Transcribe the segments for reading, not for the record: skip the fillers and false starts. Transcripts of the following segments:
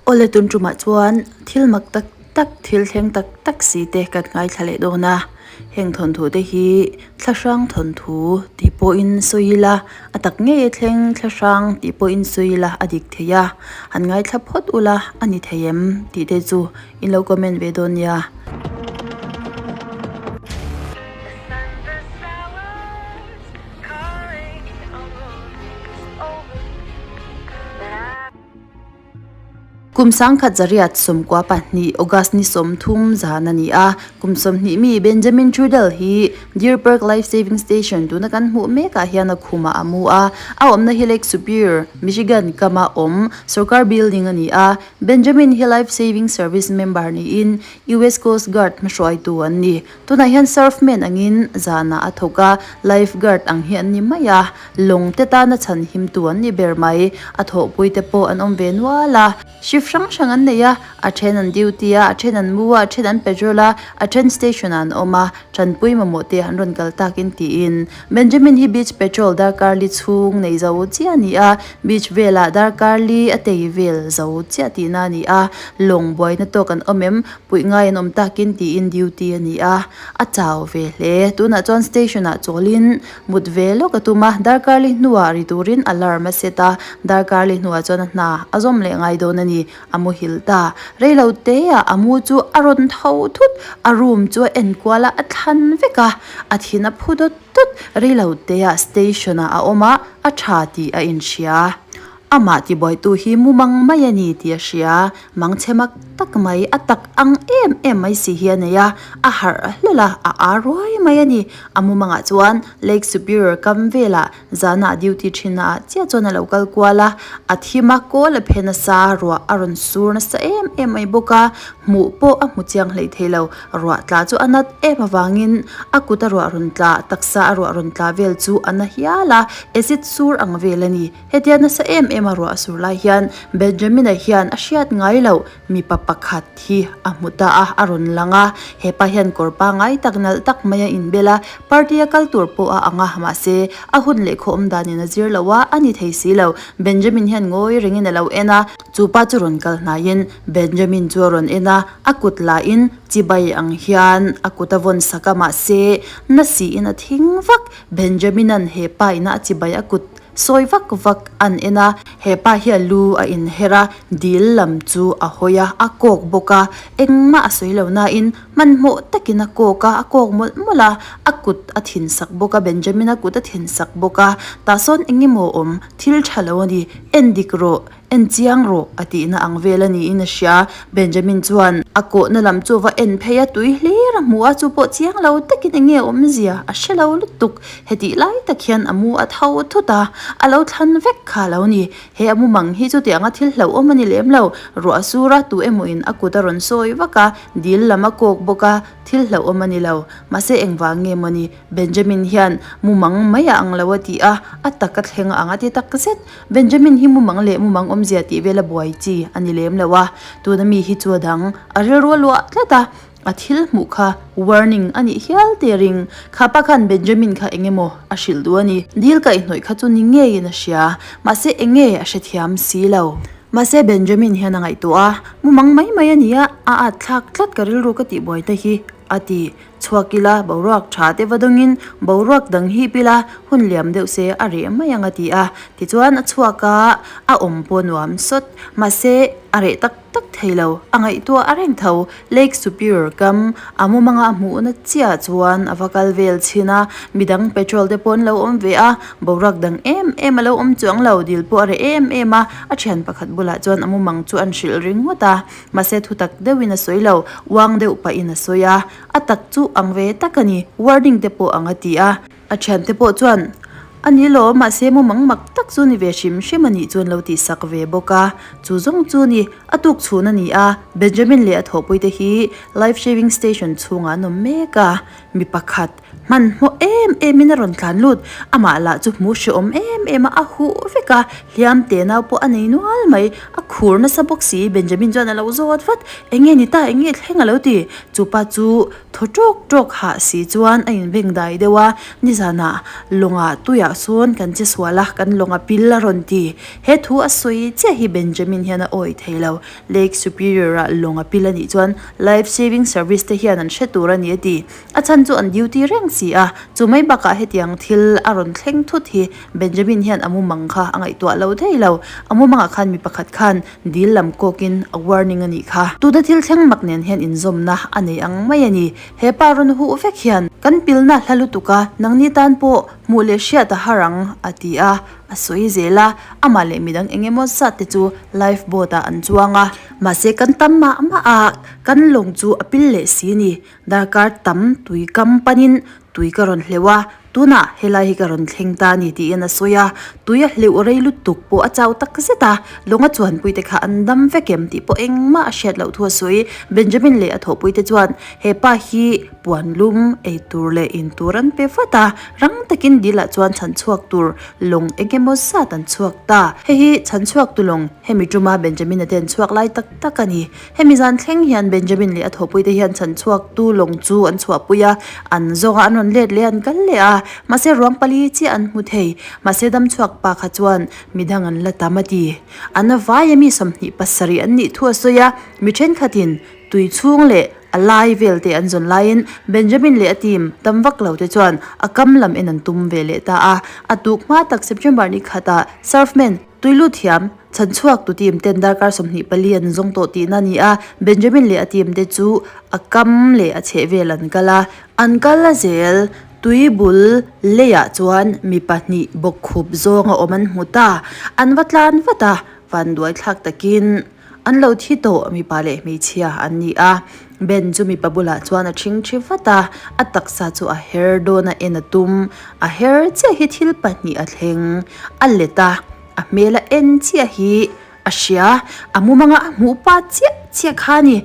Awle tun tumah chuan thil mak tak tak thil thleng tak tak si te kan ngaithla leh dawn a, heng thawnthu te hi thla hrang thawnthu tih pawhin sawi ila a tak ngei a thleng thla hrang tih pawhin sawi ila a dik thei a, han ngaithla phawt ula a ni thei em tih te chu in lo comment ve dawn nia. Kum 1992 August ni 30 zan a ni a, kum 20 mi Benjamin Trudel hi Deer Park Life Saving Station tuna kan hmuh mekah hian a khumah a mu a, a awmna hi Lake Superior, Michigan kama awm sorkar building a ni a. Benjamin hi Life Saving Service member niin US Coast Guard hmahruaitu an ni. Tunah hian surfman angin zanah a thawk a, life guard ang hi an ni mai a, lawng te tana chhan himtu an ni ber mai. A thawhpui te pawh an awm ve nual a, shift hrang hrang an nei a, a then an duty a, a then an mu a, a then an patrol a, a then station ah an awm a, tanpui mamawh te an rawn kal takin tiin. Benjamin hi beach patrol darkar li chhung nei zo chiah a ni a, beach velah darkar li a tei vel zo chiah tihna a ni a, lawng buaina tawk an awm em? Puih ngai an awm takin tiin duty a ni a, a chau ve hle. Tunah chuan station ah chawlin mut ve lawk a tum a, darkar li hnuah ri turin alarm a set a, darkar li hnuah chuan a hna a zawm leh ngai dawn a ni, a muhil ta. Reilo teah a mu chu a rawn tho thut, a room chu a enkual a, a thlan vek a, a thin a phu dawt dawt. Reilo teah station ah a awm a, a tha tih a inhria. Amah tibuaitu hi mumang mai a ni tih a hria. Mangchhe mak tak mai, a tak ang em em mai si hi a nei a, a harh hlawl a, a ar ruai mai a ni. A mumangah chuan Lake Superior kam velah zanah duty thinna ah chiah chuan a lo kal kual a, a thim a, kawl a phe nasa, ruah a rawn sur nasa em em mai bawk a, hmuh pawh a hmu chiang hleih thei lo. Ruah tla chu a nat em avangin a kut a ruah rawn tla, taksa a ruah rawn tla vel chu a na hial a, acid sur ang vel a ni. Hetia nasa em em a ruah a sur lai hian Benjamina hian a hriat ngai loh mipa pakhat hi a hmu ta a, a rawn lang a. Hepa hian kawr pangai tak nalh tak mai a inbel a, party a kal tur pawh a ang a, mahse a hun leh khaw awm danin a zir lo a, a ni thei si lo. Benjamin hian ngawi rengin a lo en a, chu pa chu rawn kal hnaiin Benjamin chu a rawn en a, a kut lahin chibai ang hian a kut a vawn sak a, mahse na siin a thing vak. Benjamin-a'n hepa ina a chibai a kut Sawi vak vak an en a, hepa hi a lu a inher a, dil lam chu a hawi a, a kawk bawk a, engmah a sawi lo nain hmanhmawh takin a kawk a, a kawk mawlh mawlh a, a kut a thin sak bawk a, Benjamin-a kut a thin sak bawk a, tah sawn eng emaw awm, thil tha lo a ni, en dik rawh. En chiang rawh a tihna ang vel a niin a hria. Benjamin chuan a kawhna lam chu va en phei a, tui hlir a hmu a, chu pawh chiang lo takin eng nge awmzia a hre lo lutuk. Hetih lai tak hian a mu a tho thut a, a lo thlan vek kha a lo ni. He a mumang hi chutianga thil hlauhawm a ni lem lo. Ruah a sur a, tu emawin a kut a rawn sawi vak a, dil lam a kawk bawk a, thil hlauhawm a ni lo. Mahse engvang nge mawni Benjamin hian mumang mai a ang lo a ti a, a tak a thleng ang a ti tak zet. Benjamin hi mumang leh mumang awmzia tih vela buai chi a ni lem lo a, tuna mi hi chu a dang, a rilru a luah tlat a, a thil hmuh kha warning a nih hial te ring. Kha pa khan Benjamin kha eng emaw a hrilh duh a ni. Dil kaihhnawih kha chu ni ngeiin a hria, mahse eng nge a hrethiam si lo. Mahse Benjamin hian a ngaihtuah a, mumang mai mai a ni a, a at thlak tlat ka rilru ka tihbuai te hi a ti. Chhuak ila, boruak tha te va dawngin boruak dang hip ila, hun liam deuh se a reh mai ang a ti a. Tichuan a chhuak a, a awm pawh nuam sawt. Mahse, a reh tak tak thei lo. A ngaihtuah a reng tho. Lake Superior kam a mumanga a hmuhna chiah chuan a va kal vel chhin a, midang petrol te pawh an lo awm ve a, boruak dang em em a lo awm chuang lo, dil pawh a reh em em a. A thian pakhat bulah chuan a mumang chu an hrilh ringawt a. Mahse thutak deuhin a sawi lo, uang deuh pahin a sawi a, a tak chu ang ve tak a ni, warning te pawh ang a ti a. A thiante pawh chuan, A ni lo, mahse mumang mak tak chu ni ve hrim hrim a nih chuan lo tihsak ve bawk a, chu zawng chu ni, a tuk chhun a ni a, Benjamin leh a thawhpuite hi Life Shaving Station chhungah an awm mek a, mi pakhat, Hmanhmawh em em in a rawn tlan lut, amah lah chu hmu hrehawm em em a, a huh vek a, hliam te nau pawh a nei nual mai, a khur nasa bawk si, Benjamin chuan a lo zawt vat, eng nge ni ta, eng nge thleng a lo ti, chupa chu thaw tawk tawk hah si chuan a inbeng dai deuh a, nizanah lawngah tuiah. ah sawn kan che sual a, kan lawng a pil a rawn ti. He thu a sawi chiah hi Benjamin hian a awih thei lo. Lake Superior ah lawng a pil a nih chuan Life Saving Service te hian an hre tur a ni a ti. A chhan chu an duty reng si a, chu mai bakah hetiang thil a rawn thleng thut hi Benjamin hian a mumang kha a ngaihtuah lo thei lo. A mumangah khan mi pakhat khan dil lam kawkin a warning a nih kha. Tuna thil thleng mak nen hian inzawmna a nei ang mai a ni. He pa rawn huh vek hian kan pilna hla lutuk a, nangni tan pawh hmuh leh hriat a har ang, a ti a. A sawi zel a, amah leh midang eng emaw zat te chu life boat ah an chuang a. Mahse kan tam mah mah a, kan lawng chu a pil leh si ni. Darkar tam tui kam panin tui ka rawn hleuh a, tunah helai hi ka rawn thleng ta a ni tiin a sawi a. Tui a hleuh rei lutuk pawh a chau tak zet a, lawnga chuanpui te kha an dam vek em tih pawh engmah a hriat loh thu a sawi. Benjamin leh a thawhpui te chuan he pa hi puan lum ei tur leh in tur an pe vat a, rang takin dil ah chuan chhan chhuak tur lawng eng emaw zat an chhuak ta. Hei hi chhan chhuak tu lawng hemi tuma Benjamin-a te an chhuak lai tak tak a ni. Hemi zan thleng hian Benjamin leh a thawhpui te hian chhan chhuak tu lawng chu an chhuahpui a, an zawng a, an rawn let leh a, an kal leh a, mahse ruang pali chiah an hmu thei. Mahse dam chhuak pa kha chuan midang an la tam a ti. An vai a mi 27 an nih thu a sawi a, mi thenkhatin tui chhung leh a lai vel te an zawn laiin Benjamin leh a team tam vak lo te chuan a kam lam en an tum ve leh ta a. A tuk hma tak September ni khatah Surfman Tuilu thiam, chhan chhuak tu team ten darkar 24 an zawng tawh tihna a ni a, Benjamin leh a team te chu a kam leh a chheh vel an kal a. An kal a zel, tui bul leiah chuan mi pahnih bawkkhup zawng a awm an hmu ta. An va tlan vat a, vanduai thlak takin an lo thi tawh mipa leh hmeichhia an ni a. Ben chu mipa bulah chuan a ṭhing ṭhi vat a, a taksa chu a her dawn a en a tum. A her chiah hi thil pahnih a thleng a let a, a hmel a en chiah hi a hria, a mumanga a hmuh pa chiah chiah kha a ni.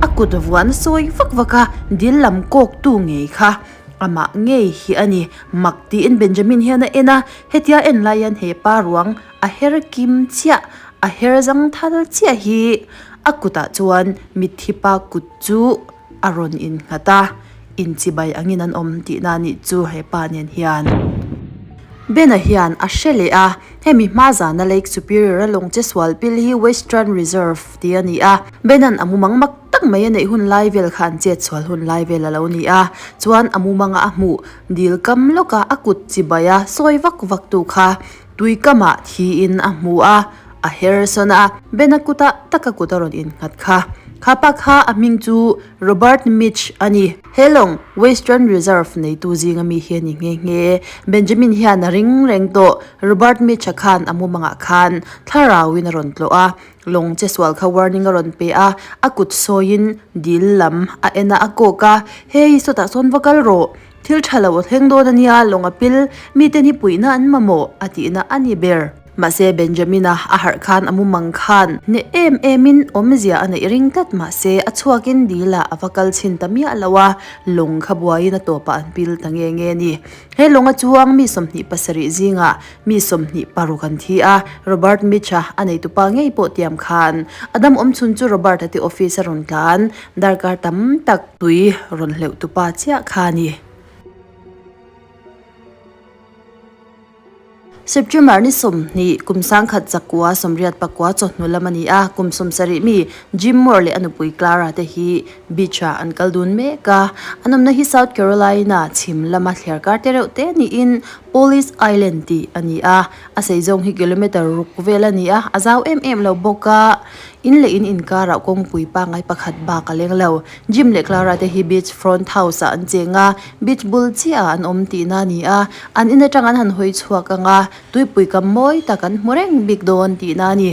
A kut vuan a sawi vak vak a, dil lam kawk tu ngei kha amah ngei hi a ni. Mak tiin Benjamin hian a en a, hetia en lai hian he pa ruang a her kim chiah, a her zang thal chiah hi a kutah chuan mitthi pa kut chu a rawn innghat a, inchibai angin an awm tihna a nih chu he pa nen hian. Ben-a hian a hre leh a, hemi hma zana Lake Superior-a lawng che sual pil hi Western Reserve tih a ni a, Ben-a'n a mumang mak tak mai a neih hun lai vel kha an chet sual hun lai vel a lo ni a, chuan a mumanga a hmuh dil kam lawka a kut chibai a sawi vak vak tu kha tui kamah thiin a hmu a, a her sawn a, Ben-a kutah taka kut a rawn innghat kha. Kha pa kha a hming chu Robert Mitch a ni. He lawng Western Reserve neitu zinga mi hi a ni nghe nghe. Benjamin hian a ring reng tawh. Robert Mitch-a khan a mumangah khan thlarauin a rawn tlawh a, lawng che sual kha warning a rawn pe a, a kut sawiin dil lam a en a, a kawk a, Hey, sawtah sawn va kal rawh. Thil tha lo a thleng dawn a nia, lawng a pil, miten hi puihna an mamawh, a tihna a ni ber. Mahse Benjamina a harh khan a mumang khan hneh em emin awmzia a neih ring tlat mahse a chhuakin dil ah a va kal chhin ta miah lo a, lawng kha buaiin a tawpah an pil ta nge nge a ni. He lawnga chuang mi 27 zingah mi 26 an thi a, Robert Mitch-a a neitupa ngei pawh tiam khan a dam awm chhun chu Robert-a te office a rawn tlan darkar tam tak tui rawn hleuh tupa chiah kha a ni. September ni 20, kum 1000 zakua 84 chawhnu lam a ni a, kum 70 mi Jim Moore leh a nupui Clara te hi beach ah an kal dun mek a. An awmna hi South Carolina chhim lama thliar kar te reuh te niin Pawleys Island tih a ni a. A sei zawng hi kilometer ruk vel a ni a, a zau em em lo bawk a. In leh in inkarah kawngpui pangngai pakhat bak a leng lo. Jim leh Clara te hi beach front house ah an cheng a, beach bul chiah ah an awm tihna a ni a, an in atang an han hawi chhuak ang a, tuipui kam mawi tak an hmu reng bik dawn tihna a ni.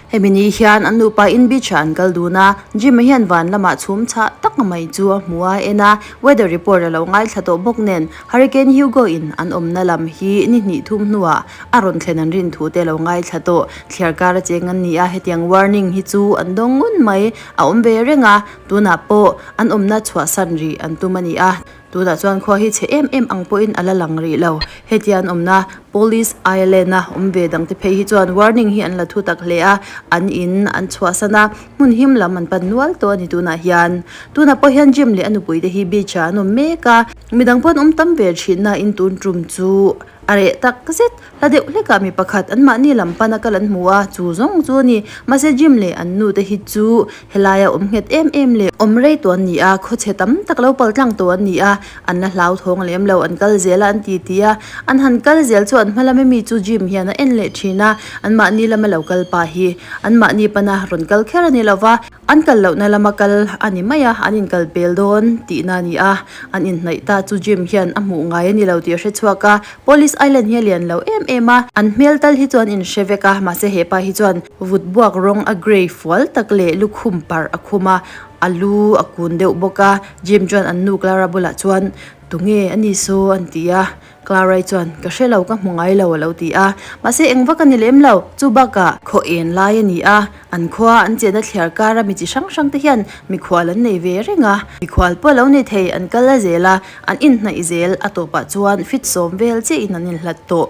Hemi ni hian an nupa in beach ah an kal dun a, Jim-a hian van lamah chhum chhah tak mai chu a hmu a en a, weather report a lo ngaithla tawh bawk nen Hurricane Hugo in an awmna lam hi ni hnih thum hnuah a rawn thlen an rin thu te a lo ngaithla tawh. Thliar kar a cheng an ni a, hetiang warning hi chu an dawng ngun mai. A awm ve reng a, tunah pawh an awmna chhuahsan rih an tum a ni a, tunah chuan khua hi chhe em em ang pawhin a la lang rih lo. Hetia an awmna Police Island a awm ve dangte phei hi chuan warning hi an la thu tak hle a, an in an chhuahsan a, hmun him lam an pan nual tawh a ni tunah hian. Tunah pawh hian Jim leh a nupuite hi beach ah an awm mek a, midang pawh an awm tam ve thin na in tun tum chu. A reh tak zet. Hla deuh hlekah mi pakhat anmahni lam pana kal an hmu a, chu zawng chu a ni. Mahse Jim leh an nu te hi chu helaia awm nghet em em leh awm rei tawh an ni a, khawchhe tam tak lo pal tlang tawh an ni a, an la hlauthawng lem lo, an kal zel a an ti ti a. An han kal zel chu an hma lam ami chu Jim hian a en leh thin a, anmahni lama lo kal pa hi anmahni pana rawn kal kher a ni lo va. An kal lohna lama kal a ni mai a, an inkal pel dawn tihna a ni a, an inhnaih ta chu Jim hian a hmuh ngai a ni lo tih a hre chhuak a, Police Island hi a lian lo em em a, an hmel tal hi chuan inhre vek a, mahse hepa hi chuan vut buak rawng a grey fual tak leh lukhum parh a khum a, a lu a kun deuh bawk a, Jim chuan an nu Clara bulah chuan Tunge a ni saw an ti a. Clarai chuan, Ka hre lo, ka hmu ngai lo a lo ti a. Mahse eng vak a ni lem lo, chu bakah khaw en lai a ni a, an khua an chenna thliar kara mi chi hrang hrang te hian mikhual an nei ve reng a. Mikhual pawh a lo ni thei, an kal a zel a, an inhnaih zel, a tawpah chuan fit sawm vel chiahin an inhlat tawh.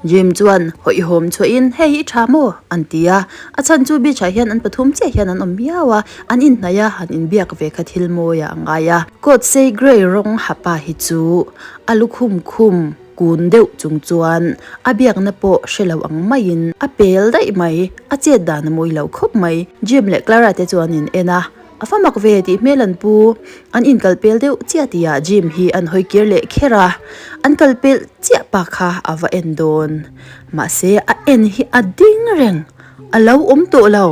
Jim chuan hawihhawm chhuahin, Hei i tha maw? an ti a. A chhan chu beach ah hian an pathum chiah hian an awm miau a, an inhnaih a, han inbiak ve kha thil mawi ah a ngai a. Coat sei grey rawng ha pa hi chu A lukhum khum kun deuh chung chuan a biakna pawh hre lo ang maiin a pel daih mai, a chet dan a mawi lo khawp mai. Jim leh Clara te chuan in en a, a fa mak ve tih hmel an pu. An inkal pel deuh chiah tihah Jim hi an hawi kir leh kher a, an kal pel chiah pa kha a va en dawn. Mahse a en hi a ding reng, a lo awm tawh lo.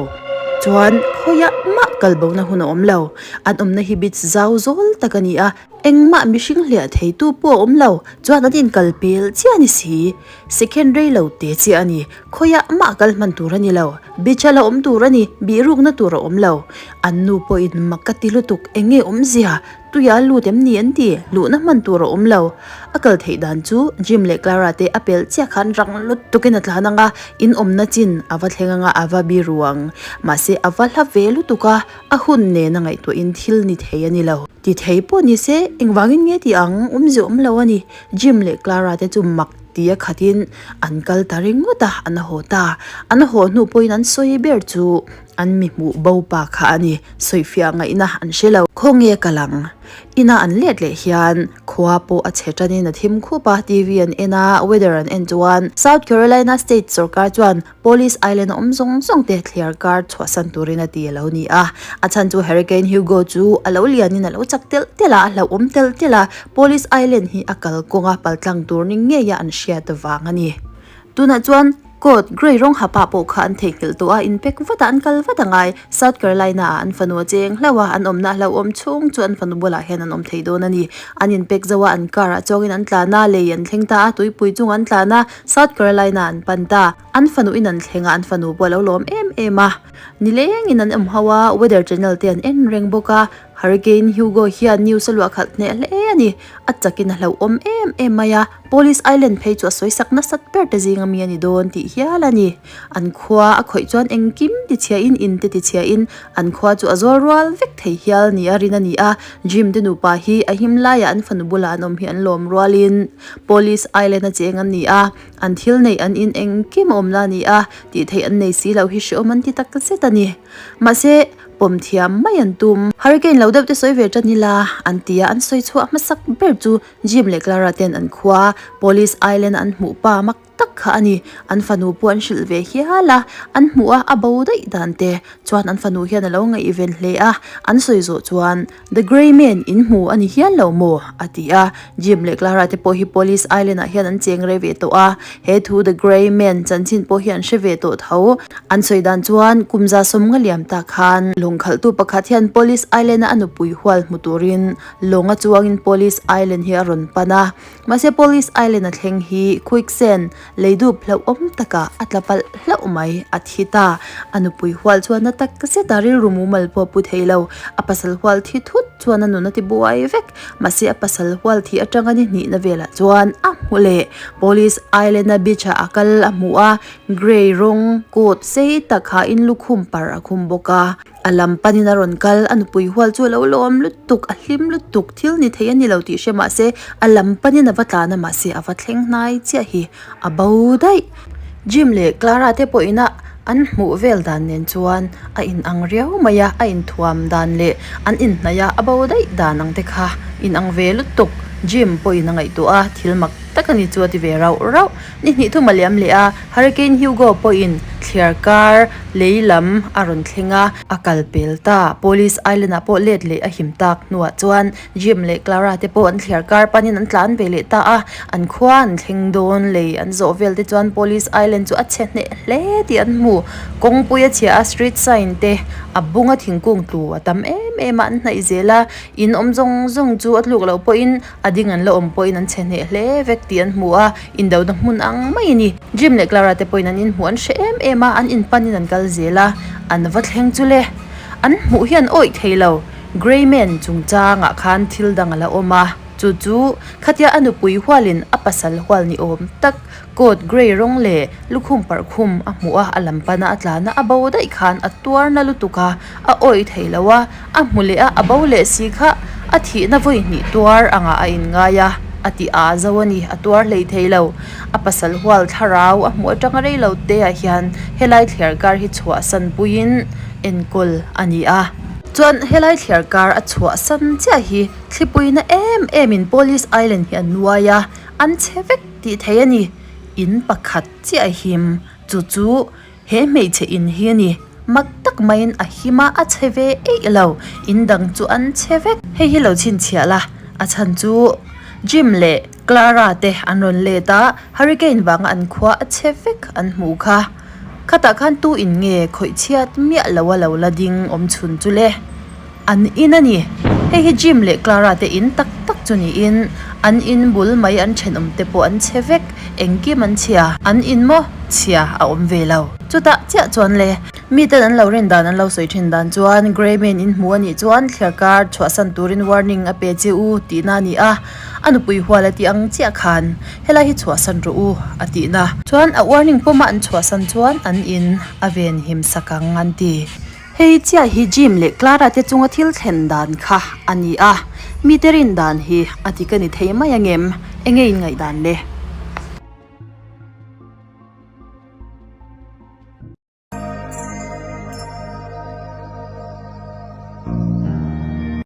Chuan khawiah mah kal bona hun a awm lo. An awmna hi beach zau zawl tak a ni a. Engmah mihring hliah theitu pawh a awm lo, chuan an inkal pel chiah a ni si. Second rei lo te chiah a ni, khawiah mah kal hman tur a ni lo, beach a la awm tur a ni, bihrukna tur a awm lo. An nu pawhin mak ka ti lutuk, eng nge awmzia, tuia lut em ni an ti, luhna hman tur a awm lo. A kal theih dan chu Jim leh Clara te a pel chiah khan rang lutukin a tlan ang a, in awmna chin a va thleng ang a, a va biru ang. Mahse a va hla ve lutuk a, a hun nena ngaihtuahin thil ni thei a ni lo. Ti thei pawh ni se, engvangin nge ti ang? Awmzia awm lo a ni. Jim leh Clara te chu mak ti a khatin an kal ta ringawt a, an haw ta. An haw hnu pawhin an sawi ber chu an mi hmuh bo pa kha a ni. Sawifiah ngaihna an hre lo. Khawnge kal ang? Ina an let leh hian khua pawh a chhe tanin a thim khup a, TV an en a, weather an en chuan South Carolina state sawrkar chuan Police Island a awm zawng zawng te thliar kar chhuahsan turin a ti a lo ni a. A chhan chu Hurricane Hugo chu a lo lianin a lo chak telh telh a, a hlauhawm telh telh a, Police Island hi a kalkawnga paltlang tur ni ngeia an hriat vang a ni. Tunah chuan coat grey rawng ha pah pawh kha an theihnghilh tawh a, in pack vat a, an kal vat a ngai. South Carolina ah an fanu a cheng hlauh a, an awmna a hlauhawm chhung chu an fanu bulah hian an awm thei dawn a ni. An in pack zo a, an car ah chuangin an tlan a, lei an thleng ta a, tuipui chung an tlan a, South Carolina an pan ta. An fanu in an thleng a, an fanu pawh a lo lawm em em a. Nilengin an awm ho a, weather channel te an en reng bawk a. Hurricane Hugo hian news a luah khalh hneh hle a ni. A chakin a hlauhawm em em mai a, Police Island phei chu a sawisak nasat ber te zinga mi a ni dawn tih hial a ni. An khua a khawih chuan engkim tichhiahin in te tichhiahin an khua chu a zawl rual vek thei hial ni a rin a ni a. Jim te nupa hi a him laiah an fanu bulah an awm hi an lawm rualin Police Island a cheng an ni a, an thil neih an in engkim a awm la a ni a, tih theih an nei si loh hi hrehawm an ti tak zet a ni. Mahse, pawm thiam mai an tum. Hurricane lo deuh te sawi ve tan ila, an ti a, an sawi chhuah hmasak ber chu Jim leh Clara ten an khua Police Island a an hmuh pa mak tak kha a ni. An fanu pawh an hrilh ve hial a, an hmuh a, a bo daih dan te chuan an fanu hian a lo ngaihven hle a, an sawi zawh chuan The Grey Man in hmu a ni hial lo maw? a ti a. Jim leh Clara te pawh hi Police Island ah hian an cheng rei ve tawh a, he thu The Grey Man chanchin pawh hi an hre ve tawh tho. An sawi dan chuan kum za sawm nga liam ta khan lawng khalhtu pakhat hian Police Island a a nupui hual hmu turin lawng a chuangin Police Island hi a rawn pan a. Mahse Police Island a thleng hi quicksand lei dup hlauhawm takah a tla palh hlauh mai, a thi ta. A nupui hual chuan a tak zet a, rilru mumal pawh a pu thei lo. A pasal hual thi thut chuan a nun a ti buai vek. Mahse a pasal hual thi atanga ni hnihna velah chuan a hmu leh. Police Island a beach ah a kal a hmu a, grey rawng coat sei tak hain lukhum parh a khum bawk a. A lam panin a rawn kal, a nupui hual chu a lo lawm lutuk, a hlim lutuk, thil ni thei a ni lo tih hre mah se, a lam panin a va tlan a mahse a va thleng hnai chiah hi a bo daih. Jim leh Clara te pawh ina an hmuh vel dan nen chuan a inang riau mai a, a inthuam dan leh an inhnaih a, a bo daih dan ang te kha inang ve lutuk. Jim pawhin a ngaihtuah a, thil mak tak a ni chu a ti ve rauh rauh. Ni hnih thum a liam leh a, Hurricane Hugo pawhin thliar kar lei lam a rawn thleng a, a kal pel ta. Police Island ah pawh let leh a him tak hnuah chuan Jim leh Clara te pawh an thliar kar panin an tlan ve leh ta a, an khua an thleng dawn lei an zawh vel te chuan Police Island chu a chhe hneh hle tih an hmu. Kawngpui a chhia a, street sign te a bung a thingkung tlu a tam em em a, an hnaih zel a, in awm zawng zawng chu a tluk loh pawhin a ding an la awm pawhin an chhe hneh hle vek tih an hmu a, indona hmun ang mai a ni. Jim leh Clara te pawhin an inhmuh an hre em em a, an inpanin an kal zel a, an va thleng chu le. An hmuh hian awih thei lo. Grey Man chungchangah khan thil dang a la awm a, chu chu khatia a nupui hualin a pasal hual ni awm tak coat grey rawng leh lukhum parh khum a hmuh a, a lam pana a tlana a bo daih khan a tuar na lutuk a, a awih thei lo a, a hmu leh a, a bo leh si kha a thihna vawi hnih tuar angah a inngai a, a ti aa zo a ni, a tuar hlei thei lo. A pasal hual thlarau a hmuh atanga rei lo te ah hian helai thliar kar hi chhuahsan puiin enkawl a ni a. Chuan helai thliar kar a chhuahsan chiah hi thlipuina em em in Police Island hi a nuai a, an chhe vek tih thei a ni. In pakhat chiah a him, chu chu he hmeichhe in hi a ni. Mak tak maiin a him a, a chhe ve eih lo. In dang chu an chhe vek. Hei hi lo chhinchhiah la, a chhan chu Jim leh Clara te an rawn let a, hurricane vanga an khua a chhe vek an hmuh kha. Khatah khan tu in nge khawih chhiat miah lo a lo la ding awm chhun chu le? An in a ni. Hei hi Jim leh Clara te in tak tak chu niin an in bul mai an thenawm te pawh an chhe vek, engkim an chhia. An in maw? Chhia a awm ve lo. Chutah chiah chuan le. Miten an lo rin dan an lo sawi thin dan chuan Grey Man in hmu a nih chuan thliar kar chhuahsan turin warning a pe che u tihna a ni a. A nupui hual a tih ang chiah khan helai hi chhuahsan rawh u a tihna. Chuan a warning pawma an chhuahsan chuan an in a venhim sak ang an ti. Hei chiah hi Jim leh Clara te chunga thil thlen dan kha a ni a, mite rin dan hi a dik a ni thei mai angem? Enge in ngaihdan le?